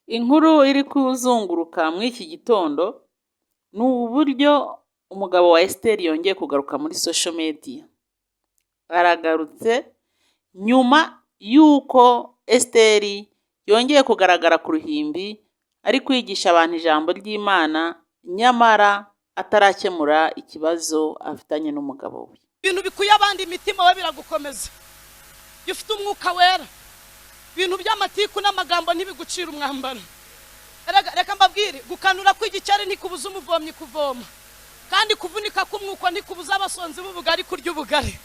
Inkuru iri kuzunguruka muri iki gitondo ni uburyo umugabo wa Esiteri yongeye kugaruka muri social media. Aragarutse nyuma y'uko Esiteri yongeye kugaragara ku ruhimbi ari kwigisha abantu ijambo ry'Imana, nyamara atarakemura ikibazo afitanye n'umugabo we. Ibintu bikuye abandi imitima we biragukomeza. Iyo ufite Umwuka Wera, ibintu by'amatiku n'amagambo ntibigucira umwambaro. Reka mbabwire, gukanura kw'igikeri ntikubuza umuvomyi kuvoma, kandi kuvunika k'umwuko ntikubuza abasonzi b'ubugari kurya ubugari.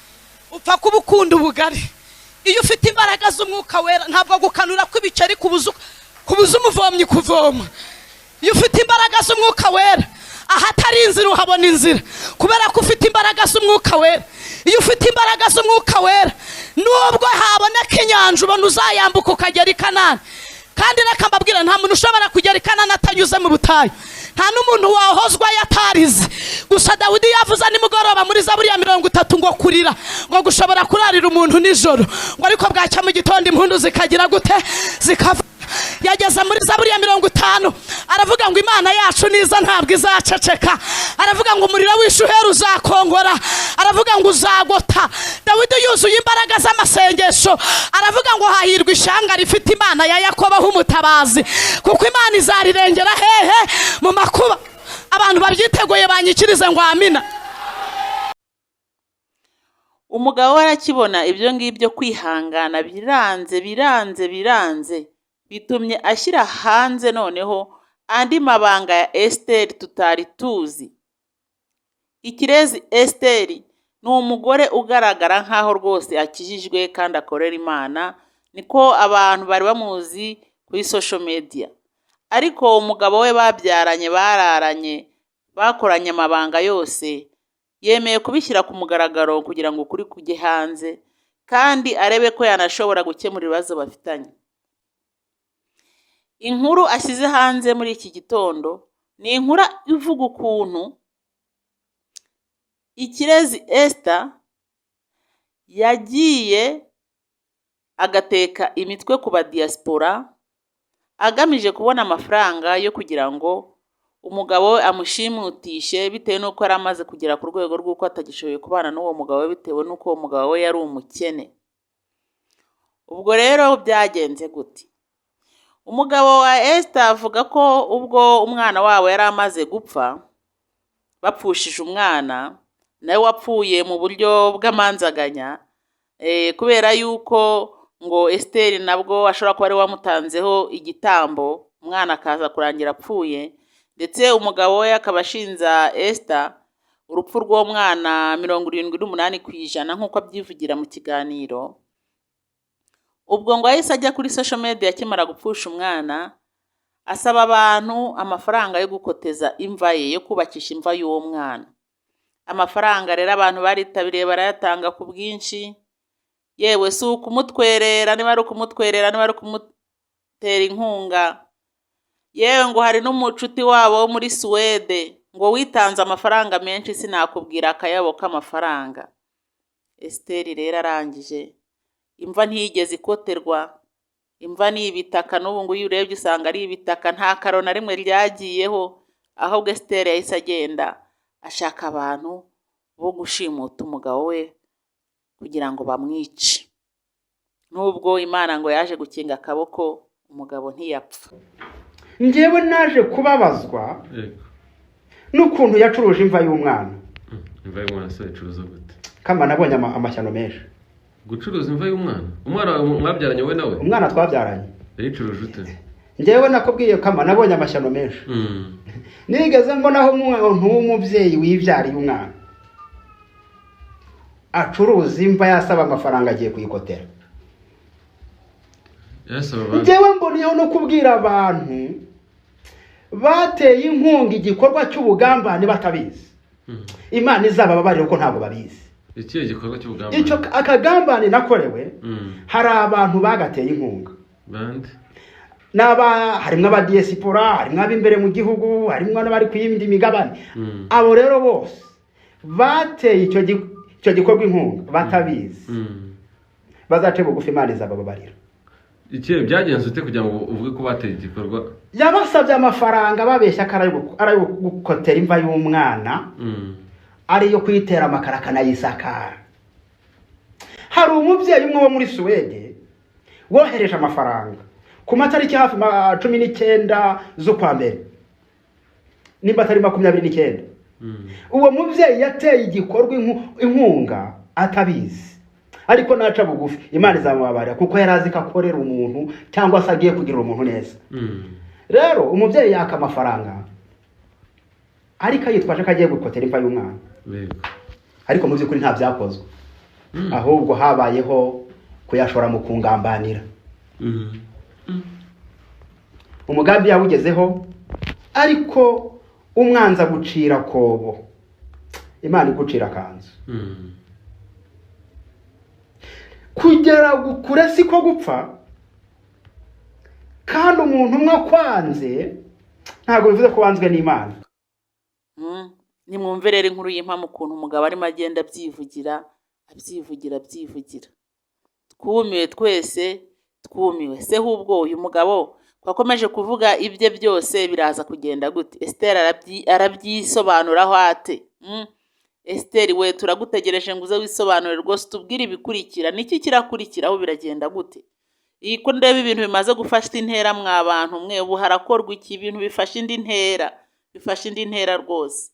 Upfa kuba ukunda ubugari. Iyo ufite imbaraga z'Umwuka Wera, ntabwo gukanura kw'ibikeri kubuza umuvomyi kuvoma. Iyo ufite imbaraga z'Umwuka Wera, ahatari inzira uhabona inzira, kubera ko ufite imbaraga z'Umwuka Wera. Iyo ufite imbaraga z'Umwuka Wera, nubwo haboneka inyanja, ubona uzayambuka ukagera i Kanani. Kandi reka mbabwira, nta muntu ushobora kugera i Kanani atanyuze mu butayu, nta n'umuntu wahozwa yatarize. Gusa Dawidi yavuze nimugoroba muri Zaburi ya 30 ngo kurira ngo gushobora kurarira umuntu nijoro, ngo ariko bwacya mu gitondo impundu zikagira gute? Zikava. Yageze muri Zaburi ya 50 aravuga ngo Imana yacu niza ntabwo izaceceka. Aravuga ngo umuriro w'ishuheri uzakongora. Aravuga ngo uzagota. Dawidi yuzuye imbaraga z'amasengesho aravuga ngo hahirwa ishyanga rifite Imana ya Yakobo umutabazi, kuko Imana izarirengera hehe? Mu makuba. Abantu babyiteguye banyikirize ngo amina. Umugabo we arakibona ibyo ngibyo, kwihangana biranze, biranze, biranze. Bitumye ashyira hanze noneho andi mabanga ya Esiteri tutari tuzi. Ikirezi Esiteri ni umugore ugaragara nk'aho rwose akijijwe kandi akorera Imana, niko abantu bari bamuzi kuri social media. Ariko umugabo we babyaranye, bararanye, bakoranye amabanga yose, yemeye kubishyira ku mugaragaro kugira ngo ukuri kujye hanze, kandi arebe ko yanashobora gukemura ibibazo bafitanye. Inkuru ashyize hanze muri iki gitondo ni inkuru ivuga ukuntu Ikirezi Esther yagiye agateka imitwe ku badiyasipora agamije kubona amafaranga yo kugira ngo umugabo we amushimutishe, bitewe n'uko yari amaze kugera ku rwego rw'uko atagishoboye kubana n'uwo mugabo we, bitewe n'uko uwo mugabo we yari umukene. Ubwo rero byagenze gute? Umugabo wa Esther avuga ko ubwo umwana wabo yari amaze gupfa, bapfushije umwana nawe wapfuye mu buryo bw'amanzaganya, kubera yuko ngo Esiteri nabwo ashobora kuba ari we wamutanzeho igitambo, umwana akaza kurangira apfuye. Ndetse umugabo we akaba ashinja Esther urupfu rw'uwo mwana 78% nk'uko abyivugira mu kiganiro. Ubwo ngo yahise ajya kuri social media akimara gupfusha umwana, asaba abantu amafaranga yo gukoteza imva ye, yo kubakisha imva y'uwo mwana. Amafaranga rero abantu baritabiriye, barayatanga ku bwinshi. Yewe, si ukumutwerera, niba ari ukumutwerera, niba ari ukumutera inkunga. Yewe, ngo hari n'umucuti wabo wo muri Suwede ngo witanze amafaranga menshi, sinakubwira akayabo k'amafaranga. Esiteri rero arangije, imva ntiyigeze ikoterwa. Imva ni ibitaka, n'ubu ngubu iyo urebye usanga ari ibitaka, nta karo na rimwe ryagiyeho. Ahubwo Esiteri yahise agenda ashaka abantu bo gushimuta umugabo we kugira ngo bamwice, nubwo Imana ngo yaje gukinga akaboko, umugabo ntiyapfa. Njyewe naje kubabazwa n'ukuntu yacuruje imva y'umwana. Imva y'umwana se icuruza gute? Kama nabonye amashyano menshi. Gucuruza imva y'umwana? Umwana wawe mwabyaranye wowe nawe? Umwana twabyaranye. Yayicuruje ute? Njyewe nakubwiye, kama nabonye amashyano menshi. Nigeze mbonaho umuntu w'umubyeyi wibyariye umwana acuruza imva, yasaba amafaranga agiye kuyikotera. Yasaba abandi? Njyewe mboneyeho no kubwira abantu bateye inkunga igikorwa cy'ubugambane batabizi, Imana izabababarira kuko ntabwo babizi. Ikihe gikorwa cy'ubugambane? Icyo akagambane nakorewe, hari abantu bagateye inkunga. Bande? N'aba harimo abadiyesipora, harimo ab'imbere mu gihugu, harimo n'abari ku yindi migabane. Abo rero bose bateye icyo gikorwa inkunga batabizi, bazace bugufi, Imana izabababarira. Ikihe byagenze ute kugira ngo uvuge ko bateye igikorwa? Yabasabye amafaranga babeshya ko ari ayo gukotera imva y'umwana, ariyo kuyitera amakara akanayisakara. Hari umubyeyi umwe wo muri Suwede wohereje amafaranga ku matariki hafi 19 z'ukwa mbere, nimba atari 29. Uwo mubyeyi yateye igikorwa inkunga atabizi, ariko naca bugufi Imana izamubabarira, kuko yari azi ko akorera umuntu cyangwa se agiye kugirira umuntu neza. Rero umubyeyi yaka amafaranga ariko yitwaje ko agiye gukotera imva y'umwana, ariko mu by'ukuri nta byakozwe, ahubwo habayeho kuyashora mu kungambanira. Umugambi yawugezeho, ariko umwanzi agucira akobo, Imana igucira akanzu. Kugera kure siko gupfa, kandi umuntu umwe akwanze ntabwo bivuze ko wanzwe n'Imana. Nimwumve rero inkuru y'impamo, ukuntu umugabo arimo agenda abyivugira, abyivugira, abyivugira. Twumiwe twese, twumiwe. Se hubwo uyu mugabo ko akomeje kuvuga ibye byose, biraza kugenda gute? Esiteri arabyisobanuraho ate? Esiteri we, turagutegereje ngo uze wisobanure rwose, utubwire ibikurikira. Niki kirakurikiraho? Biragenda gute? Iyi ko ndeba ibintu bimaze gufata intera, mwa bantu mwe, ubu harakorwa iki? Ibintu bifashe indi ntera, bifashe indi ntera rwose.